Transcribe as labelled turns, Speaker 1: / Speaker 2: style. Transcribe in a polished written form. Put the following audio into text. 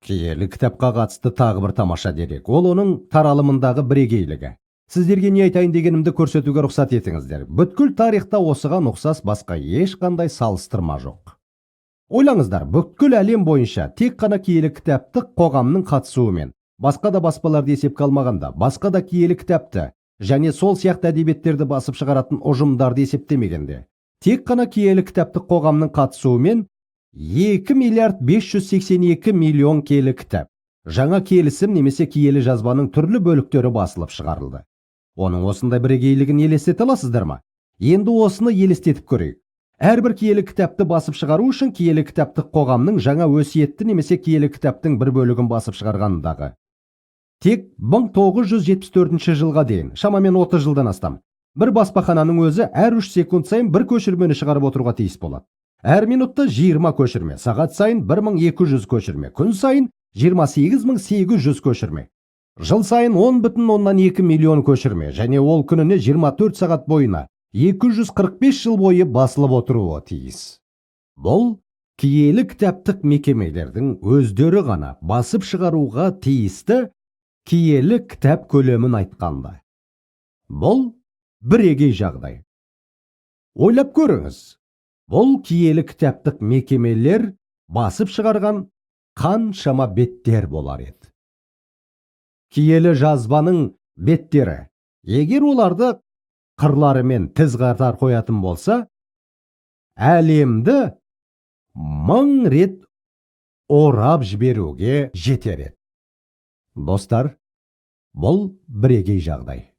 Speaker 1: Киелі кітапқа қатысты тағы бір тамаша дерек. Ол оның таралымындағы бірегейлігі. Сіздерге не айтайын дегенімді көрсетуге рұқсат етіңіздер. Бүткіл тарихта осыған ұқсас басқа ешқандай салыстырма жоқ. Ойлаңыздар, бүткіл әлем бойынша тек қана киелі кітаптық қоғамның қатысуымен, басқа да баспаларды есепке алмағанда, басқа да киелі кітапты және сол сияқты әдебиеттерді басып шығаратын ұжымдарды есептемегенде, тек қана киелі кітаптық қоғамның қатысуымен 2 миллиард 582 миллион келі кітап, жаңа келісім немесе киелі жазбаның түрлі бөліктері басылып шығарылды. Оның осындай бірегейлігін елестете аласыздар ма? Енді осыны елестетіп көрейік. Әрбір киелі кітапты басып шығару үшін киелі кітаптық қоғамның жаңа өсиетті немесе киелі кітаптың бір бөлігін басып шығарғанындағы тек 1974 жылға дейін, шамамен 30 жылдан астам, бір баспахананың өзі әр 3 секунд сайын бір көшірмені шығарып отыруға тиіс болады. Әр минутта 20 көшірме, сағат сайын 1200 көшірме, күн сайын 28800 көшірме. Жыл сайын 10,2 миллион көшірме және ол күніне 24 сағат бойына 245 жыл бойы басылып отыруы тиіс. Бұл киелі кітаптық мекемелердің өздері ғана басып шығаруға тиісті киелі кітап көлемін айтқанда. Бұл бірегей жағдай. Ойлап көріңіз. Бұл киелі кітаптық мекемелер басып шығарған қаншама беттер болар еді. Киелі жазбаның беттері, егер оларды қырларымен тіз қатар қоятын болса, әлемді 1000 рет орап жіберуге жетер еді. Достар, бұл бірегей жағдай.